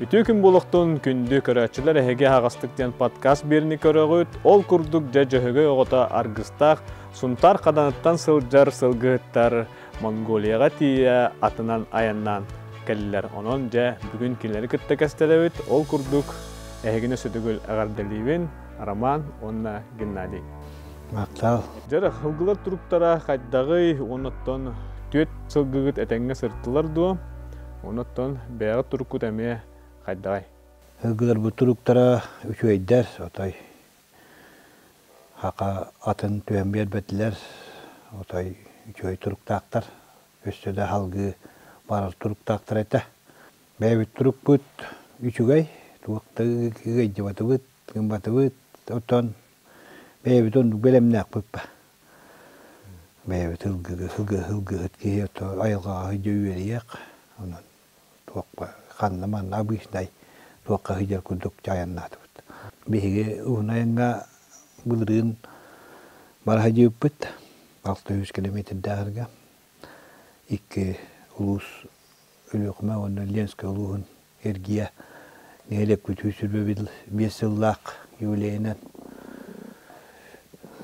Үтүө күн буолуохтун күндү көрөөччүлэр, эһиги аһаҕастык диэн подкаст биэрни көрөҕүт. Ол курдук дьэ Дьөһөгөй оҕото аргыстаах Сунтаар Хаданыттан сылдьар сылгыһыттар Монголияҕа тиийэ атынан айаннаан кэллилэр. Онон дьэ бүгүн кинилэри кытта кэстэлэбит. Ол курдук эһигини сүтүгүл эҕэрдэлиибин Роман уонна Геннадий. Махтал. Дьэ, сылгылар туруктара хайдаҕый? Оннуттан түөрт сылгыгыт этэҥҥэ сырыттылар дуо? Оннуттан бэйэҕит туруккут эмиэ хайдаҕый? Сылгыларбыт туруктара үчүгэйдэр, отой хака атын түһэн биэрбэтилэр, отой үчүгэй туруктаахтар, өссө да салгыы барар туруктаахтар этэ. Бэйэбит турукпут үчүгэй, туох да ыгыйдыбатыбыт, гымматыбыт, оттон бэйэбит оннук бэлэмнээхпит ба. Бэйэбит ылгыһыт киһи айылҕаҕа сылдьа үөрүйэх, онон туохха ханна манна обычнай туохха сылдьар курдук айаннаатыбыт. Биһиги уһун айаҥҥа былырыын бара сылдьыбыппыт, 600 километрдээҕэргэ икки улуус Өлүөхүмэ уонна Ленскэй улууһун эргийэ нэһилиэкпит 125 сыллаах юбилейынан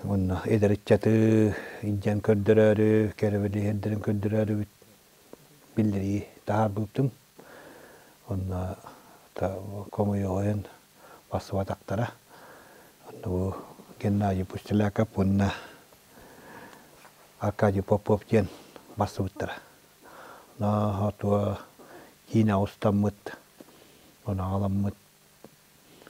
уонна эдэр ыччаты илдьэн көрдөрөөрү, кэрэбэлиһэрдэрин көрдөрөөрүбүт биллэрии таһаарбыппытым. Онно хомойуоҕайын бассыбатахтара. Онно бу Геннадий Пустеляков уонна Аркадий Попов диэн бассыбыттара. Наһаа киинэ устаммыт, ону аҕаламмыт,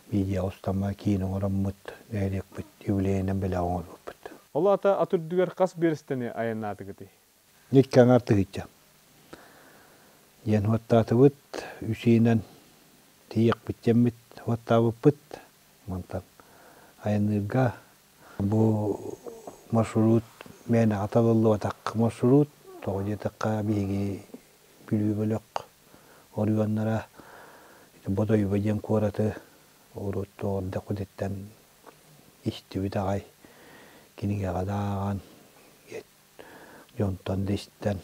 видео устаммыт, киинэ оҥороммут, нэһилиэкпит юбилейынан бэлэх оҥорбуппут. Ол аата ат үрдүгэр хас биэрэстэни айаннаатыгытый? Икки аҥаар тыһыынча. Диэн уоттаатыбыт, үс ыйынан тиийиэхпит диэммит уоттаабыппыт. Мантан айанныырга Бу маршрут мээнэҕэ талыллыбатах маршрут, тоҕо диэтэххэ биһиги Бүлүү бөлөх оройуоннара Бодойбо диэн куораты урут тоҕордохпутуттан истибит аҕай, кинигэҕэ да ааҕан, дьонтон да истэн,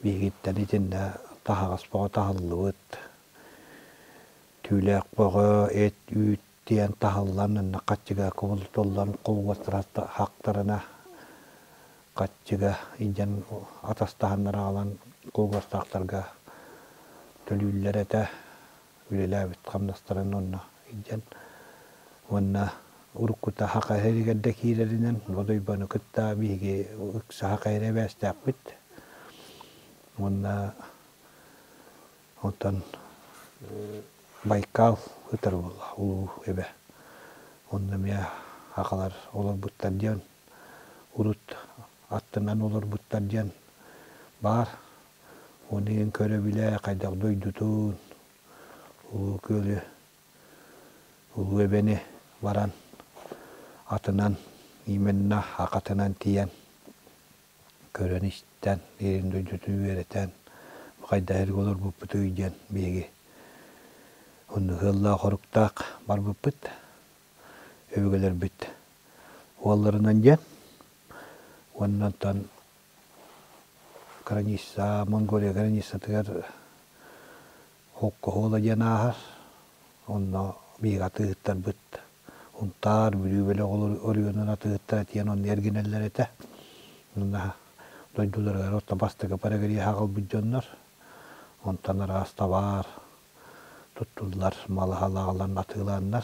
биһигиттэн итиннэ таһаҕас бөҕө таһыллыбыт, түүлээх бөҕө, эт, үүт диэн таһыллан онно хаччыга кубулутуллан хахтарына хаччыга илдьэн атастаһаннар аҕалан кулгастаахтарга төлүүллэр этэ үлэлээбит хамнастарын онно илдьэн уонна уруккута Саха сиригэр да киирэринэн Бодойбону кытта биһиги ыкса Саха сирэ эбээстээхпит уонна Оттон Байкал ытар буолла, улуу эбэ. Онно эмиэ сахалар олорбуттар диэн, урут аттынан олорбуттар диэн баар. Оны иһин көрө-билэ хайдах дойдутун, улуу күөлү, улуу эбэни баран атынан, именно акатынан тиийэн көрөн-истэн, иэрин дойдутун үөрэтэн, хайдах эргэ олорбуппутуй диэн биһиги онно ыаллаах-хоруктаах барбыппыт, өбүгэлэрбит уолларынан диэн. Уонна онтон граница, Монголия границатыгар Холкоһуола диэн ааһар. Онно биһиги атыыһыттарбыт Унтаар, Бүлүү бөлөх оройуонун атыыһыттара тиийэн онно эргинэллэр этэ. Онно дойдуларыгар орто бастакы прогреһы аҕалбыт дьоннор. Онтон араас табаар туттуллар малаһал аҕалан атыылааннар.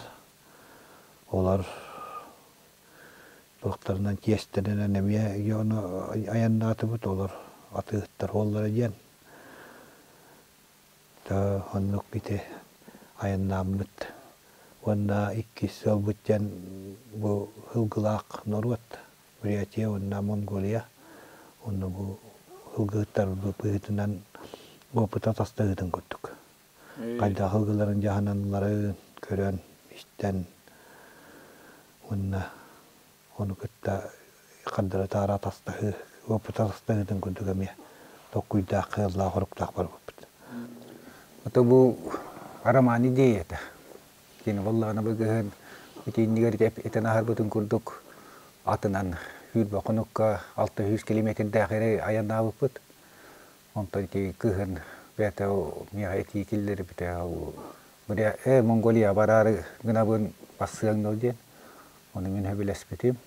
Олор туохтарынан тиэстэринэн эмиэ ону айаннаатыбыт, олор атыыһыттар буоллара диэн. Оннук ити айаннааммыт уонна иккис сыалбыт диэн бу сылгылаах норуот Бурятия уонна Монголия уонна бу сылгыһыттар быһыытынан опыт атастаһыытын курдук хайдах сылгыларын дьаһаналларын көрөн истэн уонна ону кытта хардары-таары атастаһыы, уопут атастаһыытын курдук эмиэ толкуйдаах, кыаллаах-оруктаах барбыппыт. Ото бу роман идеята. Кини буоллаҕына быгыһын итиннигэр этэн аһарбытын курдук атынан сүүрбэ хонукка 600 километрдаах эрэ айаннаабыппыт. Онтон ити кыһын бэйэтэ миэхэ этии киллэрбитэ э Монголия бараары гынабын бассыаҥ дуо диэн. Ону мин сөбүлэспитим.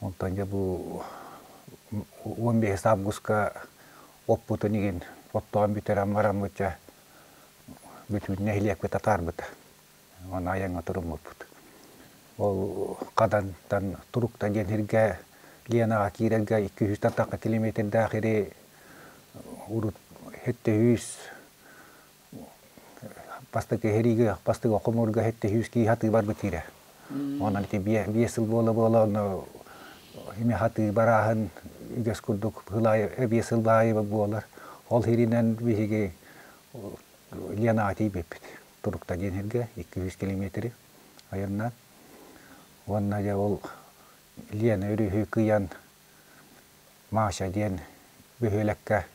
Онтон дьэ бу 15 августка оппутун игин оттоон бүтэрэн бараммыт дьэ бүтүн нэһилиэкпит атаарбыта. Оны айаҥҥа туруммуппут. Ол Хадантан Турукта диэн сиргэ Ленаҕа киирэргэ 200 тахха километрдаах ири урут 700 бастакы сэриигэ бастакы хомуурга 700 киһи хатыы барбыт киирэ. Онон ити биэс сыл буола-буола онно ими хатыы барааһын үгэс курдук сыл биэс сыл баайы буолар. Ол сиринэн биһиги Ленаҕа тиийбиппит. Турукта диэн сиргэ 200 километри айаннаан. Уонна дьэ ол Лена өрүһү кыйан Маша диэн бөһүөлэккэ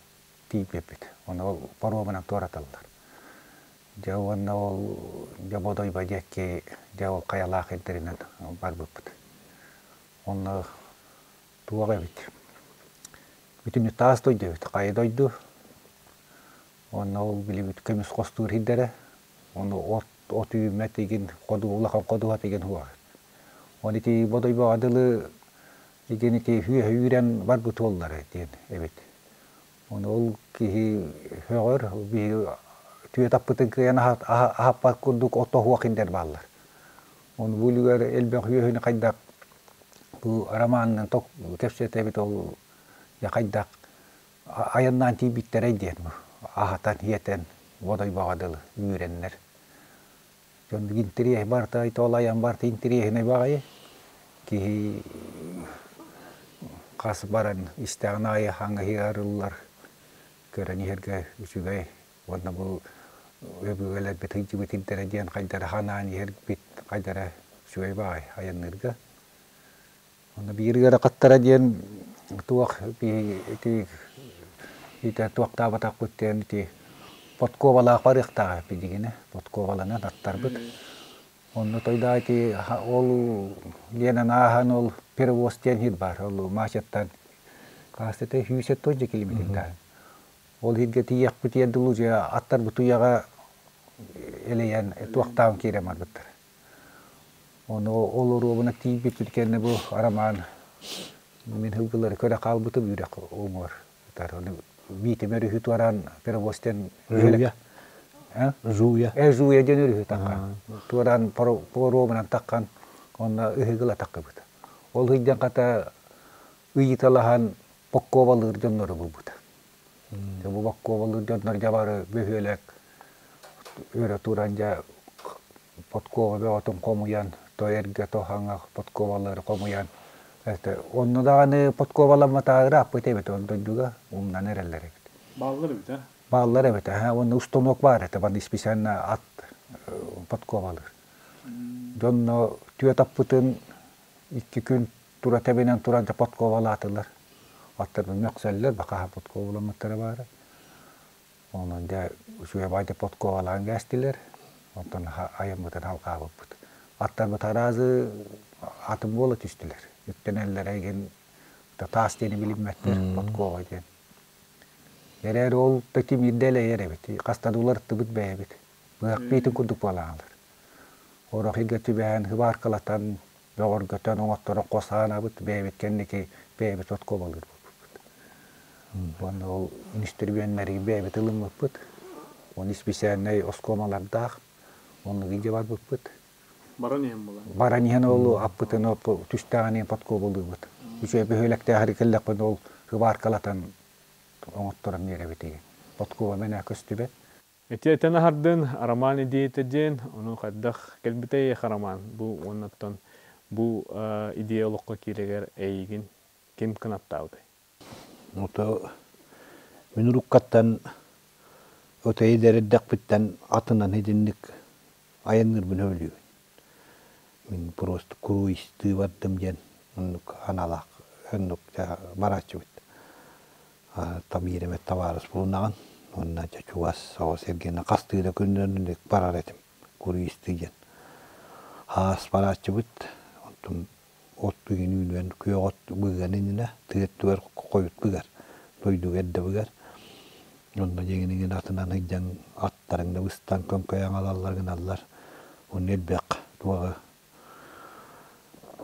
тиийбиппит. Ону ол паромунан туораталлар. Дьэ уонна ол дьэ Бодойбо диэки дьэ ол хайалаах ирдэринэн барбыппыт. Онно туох эбит? Бүтүннүү таас дойду эбит, хайа дойду. Уонна ол билибит көмүс хостуур сирдэрэ. Ону от от үүммэт игин ходу улахан ходуһа игин хуар. Он ити Бодойбоҕо дылы игин ити үөһэ үүрэн барбыт уоллара диэн эбит. Ону ол киһи һөҕөр биһиги түө таппытын кыайан аһаппат курдук отоһуох индэр бааллар. Ону бу үлүгэр элбэх үөһүнү хайдах бу романынан кэпсэтэбит ол хайдах айаннаан тиийбиттэрэй диэн аһатан иэтэн Бодойбоҕо дылы үүрэннэр. Дьон интэриэһи барыта ол айан барыта интэриэһинэй баҕайы. Киһи хас баран истэҕин аайы хаҥаһыы арыллар, көрөн иһэргэ үчүгэй. Уонна бу өбүгэлэрбит сылдьыбыт сирдэрэ диэн хайдара ханаан иһэрбит хайдара үчүгэй баҕайы айанныырга. Онно биир ыарахаттара диэн туох ити ити туохтаабатахпыт диэн ити подковалаах барыахтаах эппит подковаланан аттарбыт. Онно тойдаа ити ол Ленан ааһан ол перевоз диэн сир баар. Ол Мачаттан хаастата сүүсэт тоже километрдаах. Ол сиргэ тиийиэхпит дылы уже аттарбыт уйаҕа элэйэн туохтаан киирэн барбыттар. Ону ол оруобуна тиийбиппит кэннэ бу Арамаан мин сылгылары көрө хаалбытым үрэх уҥуор. Биитим өрүһү туораан перевозтен Жуя. Жуя. Э, Жуя диэн өрүһү таккан. Туораан паромунан таккан, онно ыһыгыла таккыбыт. Ол ыйдан хата ыйыталаһан боккуобалыыр дьоннору булбута. Бу боккуобалыыр дьоннор дьабары бөһүөлэк өрө туран дьэ подкова бөҕөтүн хомуйан, то эргэ, то хаҥа подковалары хомуйан это онно даҕаны подковаламматааҕы ырааппыт эбит ол дойдуга умнан эрэллэр эбит. Бааллар эбит, а? Бааллар эбит, аха, уонна устанок баар этэ, баны специально ат подковалыыр. Дьонно түө таппытын икки күн тура тэбинэн туран подковалаатылар. Аттарбын мөхсөллөр, бакаһа подковаламмыттара баара. Онон дьэ үчүгэй баайда подковалаан кээстилэр. Онтон айаммытын халҕаабыппыт. Аттарбыт араазы атын буола түстүлэр. Үктэнэллэрэ игин таас диэни билиммэттэр подкова диэн. Эрээр ол да тимирдэ элэйэр эбит. Хаста да уларыттыбыт бэйэбит. Быһах биитин курдук буолаалар. Орох игэ түбэһэн хыбааркалатан, бөҕөргөтөн оҥотторон хосаанабыт бэйэбит кэнники бэйэбит отковалыыр буолбуппут. Уонна ол үнүстүрүмүөннэри бэйэбит ылыммыппыт. Уонна исписээннэй оскуомалардаах оннук илдьэ барбыппыт. Баран иһэн буолан. Баран иһэн ол аппытын түстээҕин подкобалыыбыт. Үчүгэй бөһүөлэктээхэр кэллэхпин ол хыбааркалатан оҥотторон биэрэбит. Подкова мэнэ көстүбэт. Ити этэн аһардын роман идеята диэн, ону хайдах кэлбитэй роман бу уоннаттан бу идея олоххо киирэгэр эйигин ким кынаттаабытай? Ото мин уруккаттан өтөйдер эрдэхпиттэн атынан итинник айанныырбын сөбүлүүбүн. Мин просто круизтыы бардым диэн оннук аналаах оннук барааччыбыт. Табиир табаарыс булунаҕын уонна дьэ чугас соҕус эргинэ хастыы да күннэрин барар этим круизтыы диэн. Аас барааччыбыт онтон от бүгүн үүнүөн күөх от быган иннинэ тыа өттүгэр хойут быгар дойдуга эрдэ быгар. Онно дьиҥин атынан сылдьан аттарыҥ да быстан көҥкөйөн аҕалаллар гыналлар. Онно элбэх туоҕа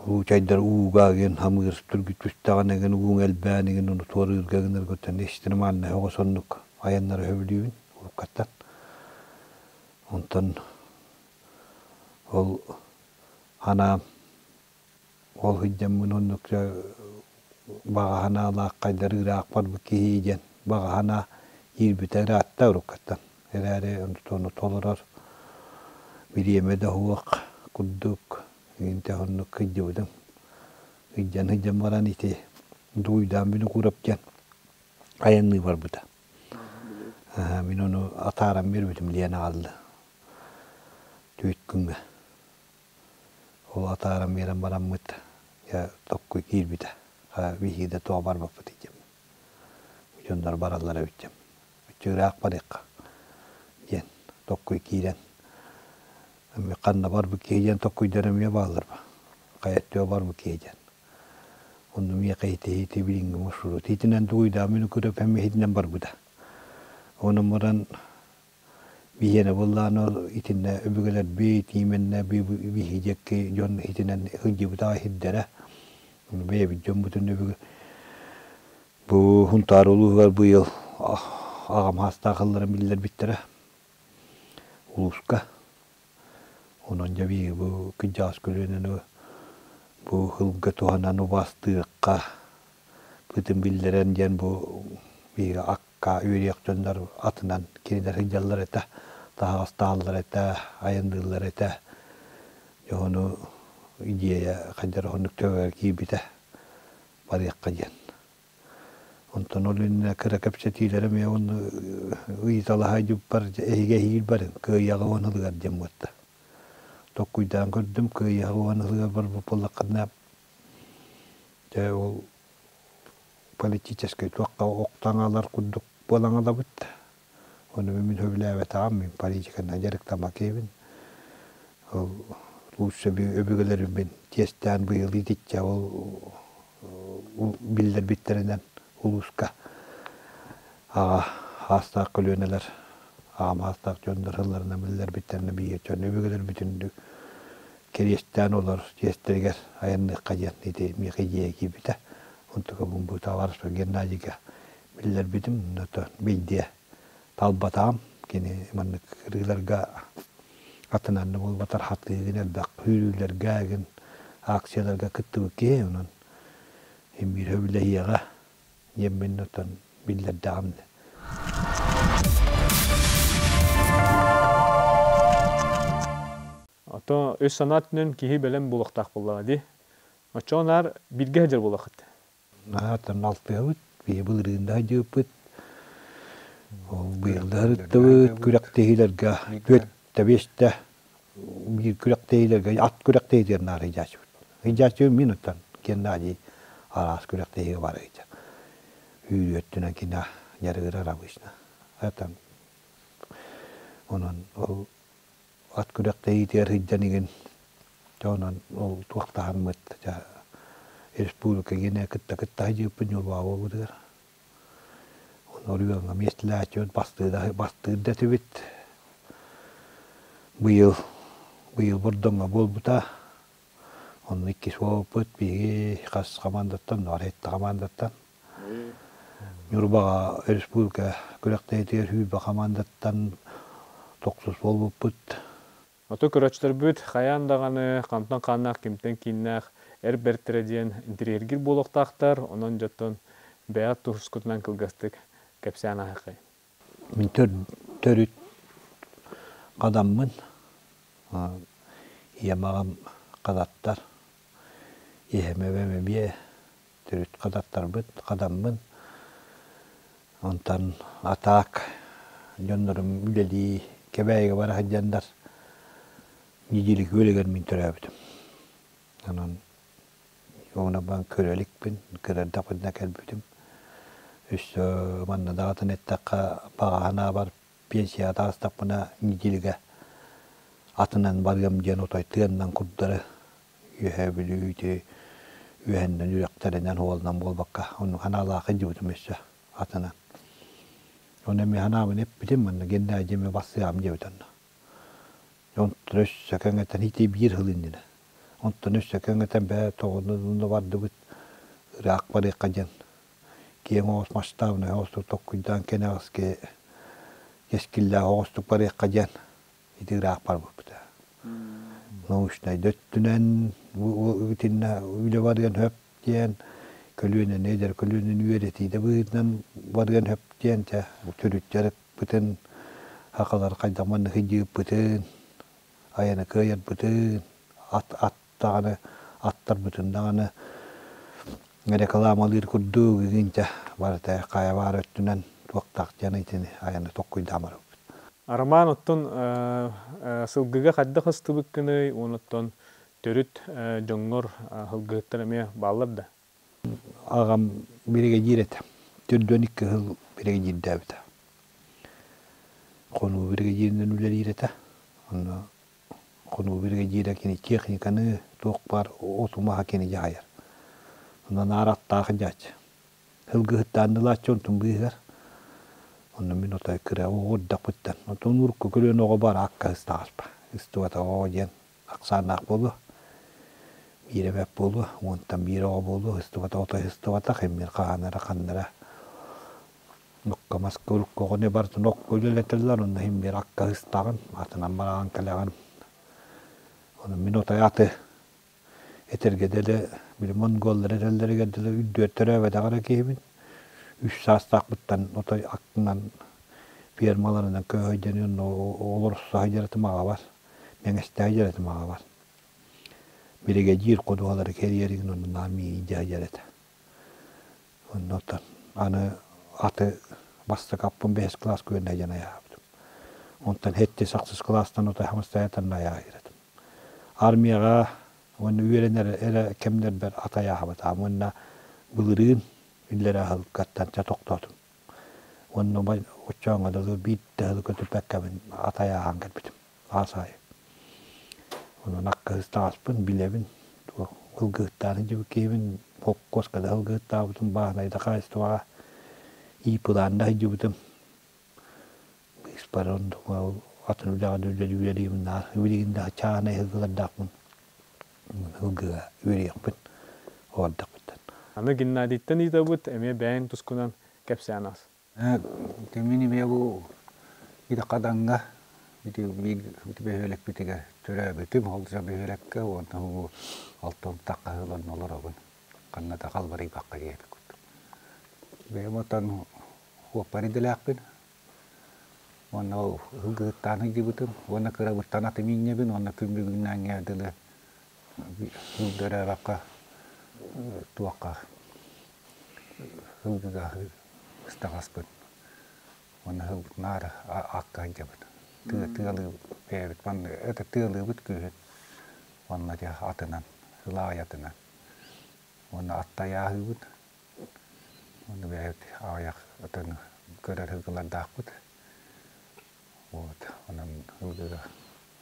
Уучайдар ууга гин хамыыр түргүт түстэҕинэ гин ууҥ элбээн игин ону туорыырга гынаргыттан экстремальнай оҕус оннук айаннары сөбүлүүбүн уруккаттан. Онтон ол ханаам ол сылдьаммын оннук баҕа санаалаах хайдар ыраах барбыт киһи диэн баҕа санаа киирбитэ ыраатта уруккаттан. Эрээри ону толорор бириэмэ да суох курдук интэ оннук кыдьыбытым. Ыйдьан ыйдьан баран ити Дуйдаан Винокуров диэн айанныы барбыта. Мин ону атааран биэрбитим диэн аҕалла. Түүт күҥҥэ. Ол атааран биэрэн бараммыт дьэ токкуй киирбитэ. Биһиги да тоҕо барбаппыт диэн. Дьоннор бараллар эбит диэн. Чыыраах барыахха диэн токкуй киирэн ханна барбыт киһи диэн токкуйдар эмиэ бааллар хайа өттүгэр барбыт киһи диэн. Онно миэхэ ити билиҥҥи маршрут итинэн дугуйдаан мин көрөп эмиэ итинэн барбыта. Онон баран биһиэнэ буоллаан ол итиннэ өбүгэлэрбит именно биһи диэки дьон итинэн сылдьыбыта сирдэрэ. Бэйэбит дьоммутун өбүгэ Бу Сунтаар улууһугар быйыл аҕам саастаах ылларан биллэрбиттэрэ улууска. Онон дьэ биһиги бу кырдьаҕас көлүөнэни бу сылга туһанан убаастыахха, бытын биллэрэн диэн бу биһиги акка үөрүйэх дьоннор атынан кинилэр сылдьаллар этэ, таһаҕастааллар этэ, айанныыллар этэ. Дьэ ону идиэйэ хайдах оннук төбөҕөр киирбитэ барыахха диэн. Онтон ол иннинэ кыра кэпсэтиилэрэ эмиэ уонна ыйыталаһа дьуппар эһиги эһиил барыҥ, кыайыаҕа уон ылыгар диэн буолта. Токкуйдаан көрдүм, кыайыаҕа уон ылыгар барбыт буоллаххына, дьэ ол политическай туохха охтоҥалар курдук буолан ылабыт. Ону мин сөбүлээбэтэҕим, мин политиканан дьарыктаммат киһибин. Ол лучше өбүгэлэрбин чиэстээн быйыл итиччэ ол биллэрбиттэринэн улууска аҕа хаастаах көлүөнэлэр аҕам хаастаах дьоннор сылларынан биллэрбиттэринэн биир дьон өбүгэлэрбитин кириэстээн олор чиэстэригэр айанныахха диэн ити миэхэ идея киирбитэ. Онтукабын бу табаарыспар Геннадийга биллэрбитим, ото бэйдиэ талбатаҕым. Кини маннык ырыыларга атынан да буолбатар хатыыгын элбэх сүүрүүлэргэ игин акцияларга кыттыбыт киһи онон биир сөбүлэһиэҕэ диэммин отон биллэрдэҕим. Ото өс санаа өттүнэн киһи бэлэм буолуохтаах буоллаҕа дии. Оччоҕо наар бииргэ сылдьар буоллаххыт. Наһааттан алтыһабыт, биһи былырыын да сылдьыбыппыт. Ол быйыл да сырыттыбыт, күрэхтэһиилэргэ түөртэ биэстэ биир күрэхтэһиилэргэ ат күрэхтэһиитигэр наар сылдьааччыбыт. Сылдьааччыбын мин оттон Геннадий араас күрэхтэһиигэ бара сылдьар. Үүрүү өттүнэн кини дьарыгырар обычно. Это онон ол ат күрэхтэһиитигэр сылдьан игин дьэ онон ол туохтаһаммыт дьэ республика гиэнэ кытта кытта сылдьыбыппыт Ньурбаҕа буолбутугар ону оройуоҥҥа миэстэлээччибит бастыыр бастыыр да этибит быйыл быйыл Бордоҥҥо буолбута онно иккис буолбуппут биһиги хас хамаандаттан Нуорайта хамаандаттан Ньурбаҕа республика күрэхтэһиитигэр сүүрбэ хамаандаттан тохсус буолбуппут. Ото көрөөччүлэрбит хайаан даҕаны хантан хааннаах, кимтэн кииннээх эр бэртэрэ диэн интэриэһиргиир буолуохтаахтар. Онон дьоттон бэйэҕит тускутунан кылгастык кэпсээн ааһыаххайын. Мин төрүт хадаммын. Ийэм аҕам хадаттар. Ийэм эбэм эмиэ төрүт хадаттарбыт, хадаммын. Онтон атаак дьоннорум үлэлии Кэбээйигэ бара сылдьаннар Ньидьили күөлүгэр мин төрөөбүтүм. Онон ону көрө иликпин, кырардахпытына кэлбитим. Өссө манна даҕатан эттэххэ, баҕа санаабар пенсияҕа таҕыстахпына Ньидьилигэ атынан барыам диэн отой тыаннан курдары Үөһээ Бүлүү ити үөһэннэн үрэхтэринэн уолунан буолбакка оннук анаалаах илдьибитим өссө атынан. Ону эмиэ санаабын эппитим манна Геннадий эмиэ бассыам диэбит онно. Онтон өссө кэҥэтэн ити биир сыл иннинэ. Онтон өссө кэҥэтэн бээ тоҕуну бардыбыт ыраах барыахха диэн киэҥ оҕус масштабнай оҕустук толкуйдаан кэнэҕэски кэскиллээх оҕустук барыахха диэн ити ыраах барбыппыта. Научнай да өттүнэн итиннэ үлэ барыан сөп диэн көлүөнэни эдэр көлүөнэни үөрэтии да быһыытынан барыан сөп диэн чэ төрүттэрбитин сахалар хайдах маннык сылдьыыппытын айаны кыайарбытын ат ат даҕаны аттарбытын даҕаны рекламалыыр курдук игинчэ барыта хайа баар өттүнэн туохтаах диэн итини айаны толкуйдаан барбыппыт. Роман оттон сылгыга хайдах ыстыбыккыный уонна оттон төрүт дьоҥҥор сылгыһыттар эмиэ бааллар да? Аҕам биригэдьиир этэ. 42 сыл биригэдьиирдээбитэ. Хонуу биригэдьииринэн үлэлиир этэ. Онно хонуу биригэдьиирэ кини техниканы туох баар оту маһа кини дьаһайар. Онно наар аттаах дьааччы. Сылгыһыттаан ылааччы онтун быыһыгар. Онно мин отой кыра оҕурдахпыттан. Онтон урукку көлүөнэ оҕо бар акка ыстаҕаспа. Ыстыбата оҕо диэн ахсааннаах буолуо. Биир эбэт буолуо, уонтан биир оҕо буолуо, ыстыбата отой ыстыбатах, иммин хаанара ханнара Нукка маска урукку оҕону барытын окко үлэлэтэллэр, онно иһин биир акка ыстаҕын, атынан бараҕын кэлэҕин. Ону мин отой аты этэргэ дылы, били монголлар этэллэригэр дылы үрдүөр төрөөбөтөх эрэ киһибин. Үс саастаахпыттан отой аттынан фермаларынан көөһөйдөнү онно олорсо сылдьар аҕабар, мэҥэстээх дьарытым аҕабар. Биригэдьиир ходуһалары кэрийэригин онно наар миигин дьаһайар этэ. Оннуттан аны аты бастакы аппын бэһис кылаас күөнэ диэн айаабытым. Онтон сэттис ахсыс кылаастан отой самостоятельно айаайыр этим. Армияҕа уонна үөрэнэр эрэ кэмнэрбэр ат айааһабатаҕым уонна былырыын иллэрээ аһылыккаттан чэ тохтоотум. Уонна оччооҥҥо дылы биир да сылы көтүппэккэбин ат айааһаан кэлбитим. Аас аайы. Онон аккаһыстаҕаспын билэбин, туох ылгыһыттаан илдьибит киһибин, холкуоска да ылгыһыттаабытым, бааһынай да хаһаайыстыбаҕа иипылаан да сылдьыбытым. Быыспар онтума атын үлэҕэ да үлэлии үлэлиибин наар билигин да чааһынай сылгылардаахпын сылгыга үөрүйэхпин оҕордохпуттан. Аны Геннадийтан ыытабыт, эмиэ бэйэҥ тускунан кэпсээн аас. Мин эмиэ бу ити Хадаҥҥа ити биир бөһүөлэкпитигэр төрөөбүтүм, ол бөһүөлэккэ уонна бу алтан тахха ыһыллан олоробун. Ханна да халбарыйбакка диэбит курдук. Бэйэм оттон уоппар идэлээхпин. Уонна ол ылгыһыттаан сылдьыбытым. Уонна кырабыттан аты миинньэбин уонна күн бүгүннээҥҥэ дылы ылдырабакка туохха ылгыга ыстаҕаспыт уонна наар акка сылдьабыт тыалыы бэйэбит манна это тыалыыбыт күүһүн уонна дьэ атынан ылаай атынан уонна аттайааһыыбыт уонна бэйэбит аҕыйах атын көрөр ылгылардаахпыт вот онон ылгыга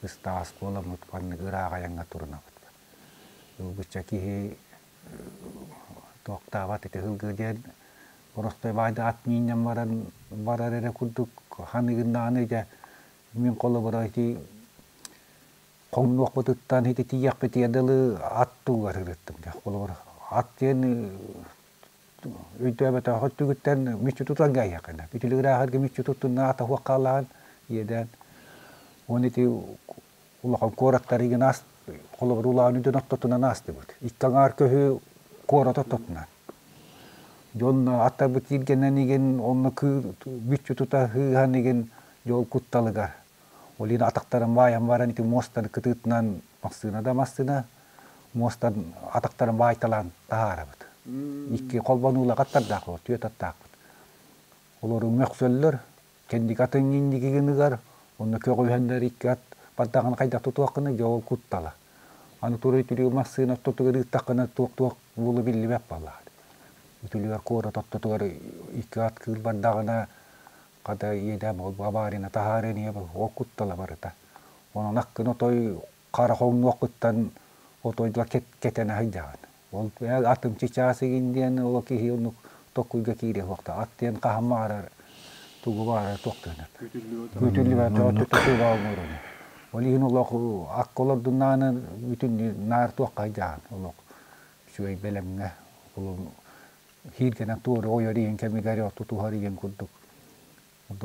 ыстаас буоламмыт маннык ыраах айаҥҥа турунабыт ылбычча киһи туохтаабат ити ылгы диэн боростой баайда ат миинньэн баран барар эрэ курдук ханыгыннаҕына дьэ мин холобура ити хоҥнуохпутуттан ити тиийиэхпитигэр дылы ат тугар ырыттым дьэ холобур ат диэн өйдөөбөтөх өттүгүттэн мүччү тутан кээһиэххинэ бүтүлүгүрээхэргэ мүччү туттунна ата суох хааллаҕын иэдээн уон ити улахан куораттарыгын аас холобур улаан дьон ортотунан аастыбыт икки аҥаар көһү куорат ортотунан дьон аттарбыт тииргэнэн игин онно мүччү тута сыыһан игин дьол кутталыгар ол иһин атахтарын баайан баран ити муостаны кытыытынан массыына да массыына муостан атахтарын баайталаан таһаарабыт. Икки холбонуулаах аттардаах түөрт аттаахпыт. Олору мөхсөллөр, кэнники атын инники гыныгар, онно көҕүһэннэр икки ат бардаҕын хайдах тутуоххуна дьэ ол куттала. Аны турай түрүү массыына ортотугар ыыттаххына туох-туох буолу биллибэт буоллаҕа. Үтүлүгэр куорат ортотугар икки ат кыыл бардаҕына хата иэдээн ол аварияны таһаарыан ийэ ол куттала барыта. Онон аккын отой хара хоҥнуоххуттан отойдуга кэтэнэ сылдьаҕын. Ол атым чычаас игин диэн ол киһи оннук токкуйга киириэ суохтаах. Ат диэн хаһан баҕарар Тугу баара туохтуунат. Күүтүллүбэт тутуу оҥорон. Ол иһин олох акка олордуннааны бүтүн наар туохха дьаан олох үчүгэй бэлэмҥэ хииргэнэн туору ойор иһин кэмигэр тутуһар иһин курдук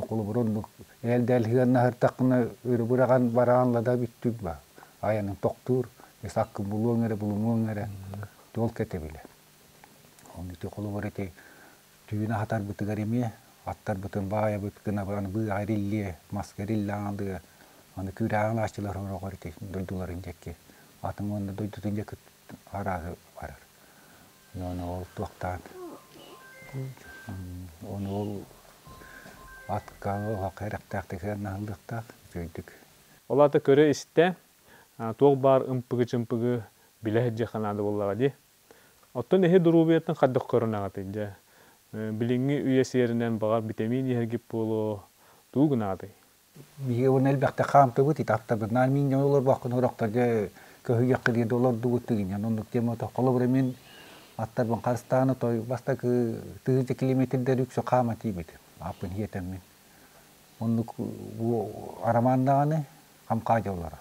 холобур оннук эл-дэл хыаннаһыртаххына өрө быраҕан бараан лада бүттүк ба айанын тохтуур саккын булуоҥ эрэ булумуоҥ эрэ туол кэтэбилэ Онно ити холобур ити түүн аһатарбытыгар эмиэ аттарбытын баайабыт гына аны быаҕа эриллиэ, маска эриллэ аалыа, аны күүрээҕин ааччылар сороҕор ити дойдуларын диэки атын уонна дойдутун диэки арааһы барар. Ону ол туохтаан ону ол атка оһоххо эрэхтээхтик сыаннаһыллыахтаах үчүгэйдик. Ол аата көрө-истэ туох баар ымпыгы-чымпыгы билэ сылдьыахха наада буоллаҕа дии. Оттон эһи доруобуйаттан хайдах көрүнэҕитий дьэ? Билиҥҥи үйэ сиэринэн баҕар битэмиин иһэргит буолуо, тугу гынаҕытый? Биһиги уонна элбэхтик хаамтыбыт, итаптабыт. Наар мин дьон олорбоккун сорохтор дьэ көһүйэххэ диэн олордубут тыгынньан оннук диэн холобура мин аттарбын харыстаан отой бастакы тыһыынча километрдэр үксү хаама тиийбитим. Аппын хиэтэммин. Оннук арамаан даҕаны хам хаадьа олорор.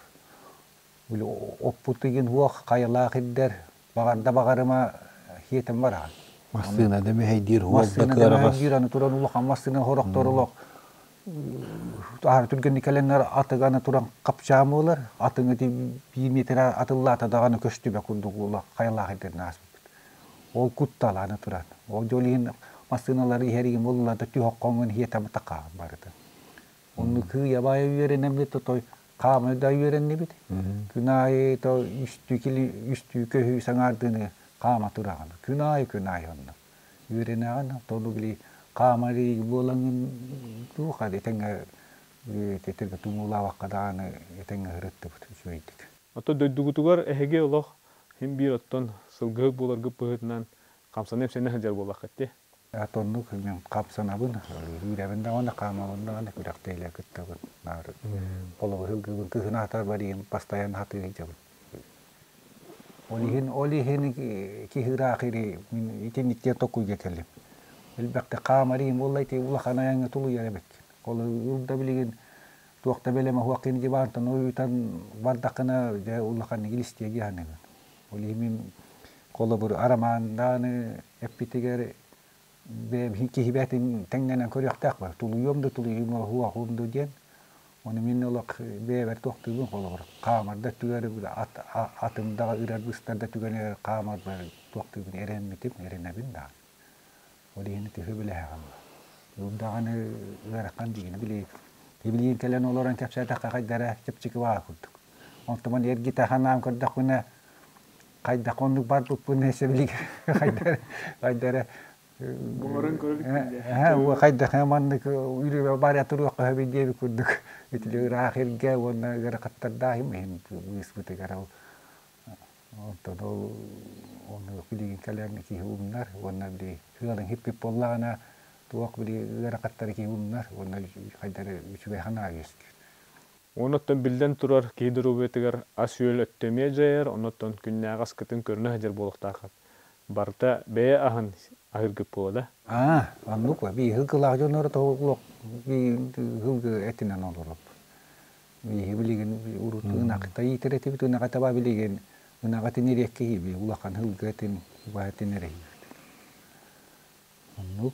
Били оппут ыйын уох хайалаах ирдэр, баҕарда баҕарыма хиэтэн бараҕын. Массыына да мэһэйдиир, уол да Массыына да кыараҕас. мэһэйдиир, аны туран улахан массыына сорохтор олох аһары түргэнник кэлэннэр атыга аны туран хапчаан буолар, атыҥ ити биир миэтэрэ атыллаата даҕаны көстүбэ курдук улах хайалаах ирдэрин ааспыппыт. Ол куттал аны туран. Ол дьол иһин массыыналары иһэригин буолла да түһ хиэтэ такаҕын барытын. Онну кыыйа-баайа үөрэнэммит отой хаамыы да үөрэннибит. Күн аайы то үстүү кили үстүү көһүү саҥаардыыны хаама тураҕын. Күн аайы күн аайы онно. Үөрэнэҕин тону били хаамарыы буолаҥын туох этэҥҥэ тэтэргэ тумуулаабакка даҕаны этэҥҥэ ырыттыбыт үчүгэйдик. Оттон дойдугутугар эһиги олох син биир оттон сылгыһыт буоларгыт быһыытынан хамсана-имсэнэ сылдьар буоллаххыт дии. Оннук мин хапсанабын, үүрэбин даҕаны, хаамабын даҕаны, күрэхтэһиилэр кыттабын. Наар холобур ылгыбын кыһын аатар барыйым, постоянно хатыы сылдьабын. Ол иһин, ол иһин киһи ыраах ири мин итинник диэн токуйга кэллим. Элбэхтик хаамарыйым буолла ити улахан айаҥҥа тулуйар эбиккин. Ол ыл да билигин туох да бэлэмэ суох кини дивантан уйутан бардаххына дьэ улаханнык илистиэ дии саныыбын. Ол иһин мин холобур арамаандааны эппитигэр бэйэм киһибэтин тэҥнэнэн көрүөхтээх бар тулуйуом да тулуйуум уһуохуум да диэн ону мин олох бэйэбэр туохтуубун холобур хаамар да түгэр атым да ырар быстар да түгэнигэр хаамарбар туохтуубун эрэммитим эрэнэбин даҕаны ол иһин төһө билэһэҕим даҕаны ыарахан диигин били билигин кэлэн олорон кэпсээтэххэ хайдара чэпчэки баа курдук онтон эргитэ ханаан көрдөхпүнэ хайдах оннук барбыппын эсэбилик хайдара хайдара Буҥарын көрө хайдах маннык үрүбэ баря туруохха сөбүй диэби курдук итили ыраах иргэ уонна ыарахаттардаахым иһин быыспытыгар ол онтон ол ону билигин кэлэн киһи умнар уонна били ыалын хиппит буоллаҕына туох били ыарахаттары киһи умнар уонна хайдары үчүгэй санаа үөскүүр. Онуттан биллэн турар, киһи доруобуйатыгар ас-үөл өттө эмиэ дьайар, онуттан күннээҕи аскытын көрүнэ сылдьар буолуохтааххыт. Барыта бэйэ аһын аһыыргыт буолуо да? Аа, оннук би һылгылаах дьоннор тоҕулук би һылгы этинэн олороп. Биһи билигин урут ынахта иитэр этибит, ынаҕа таба билигин ынаҕа тинириэккэ иби улахан һылгы этин убаһа этин Оннук.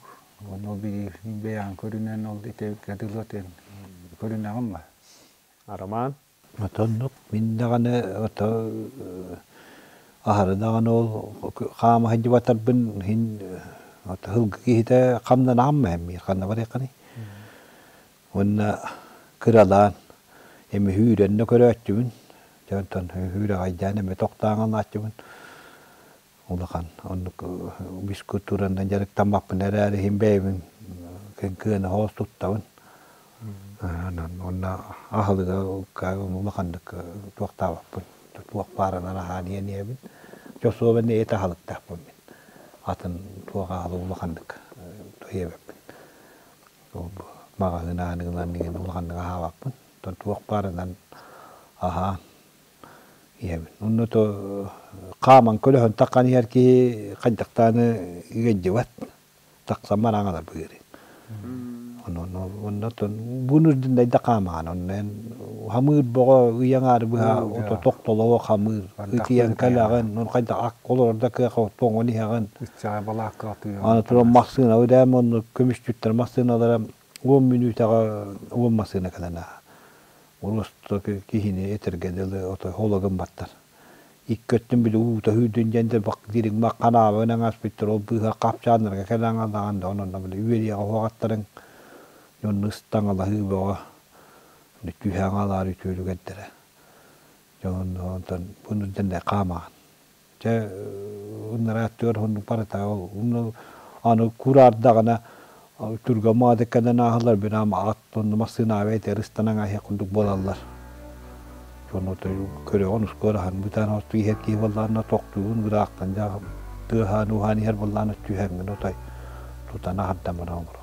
Онно били бэйэҕин көрүнэн ол ити кадылыатын көрүнэҕин ба? Арамаан? Отоннук мин даҕаны ото аһары даҕаны ол хаама сылдьыбатарбын иһин ото һылгы киһитэ хамнанаҕым мэһэммиир ханна барыаххыный уонна кыралаан эми үүрэн да көрөөччүбүн дьэ онтон үүрэҕэйдээн эмэ тохтоон анааччыбын улахан оннук физкультуранан дьарыктаммаппын эрээри иһин бэйэбин кыана соҕус туттабын онно аһылыга улаханнык туохтаабаппын туох баарынан аһаан иһэн иһэбин чосуобан эт аһылыктаахпын мин атын туох аһылык улаханнык иһэбэппин маҕаһыын аһыныгынан иһин улаханнык аһаабаппын туох баарынан аһаан Ийэбин. Онно то хааман көлөһөн таххан иһэр киһи хайдахтааны ыгайдыбат. Тахсан бараҥалар быырын. Оннотон бу үрдүндэй да хаамаан онно хамыыр боҕо ыйаҥаары быһа ото тохтолоҕо хамыыр ытыйан кэлэҕин он хайда ак олорор да кыаха тоҥон иһэҕин аны туран массыына үдэм онно көмүстүттэр массыыналара 10 мүнүүтэҕэ 10 массыына кэлэн Урусто киһини этэргэ дылы ото хологун баттар икки өттүн били уута сүүрдүн диэн дириҥ ханаабын аҥаспыттар ол быыһа хапчааннарга кэлэн аҥалаҕан да онон били үөрүйэҕэ уһаҕаттарын дьонну ыстаҥалаһыы бөҕө түһэ аҥалаары үтүөлүгэрдэрэ дьон онтон буну дэннэ хаамаҕын чэ ыннарааттыгар оннук барыта ол аны кураардаҕына түргэн маадыкканан ааһаллар бинам ат онно массыынаабы этэр ыстанаҥ аһыах курдук буолаллар дьону көрөҕүн ускуораһан бытаан хосту иһэр киһи буоллаҕына тохтугун ыраахтан дьаа тыаһаан ууһаан иһэр буоллаҕына түһэҥҥин отой тутан аһардан баран олороҕун.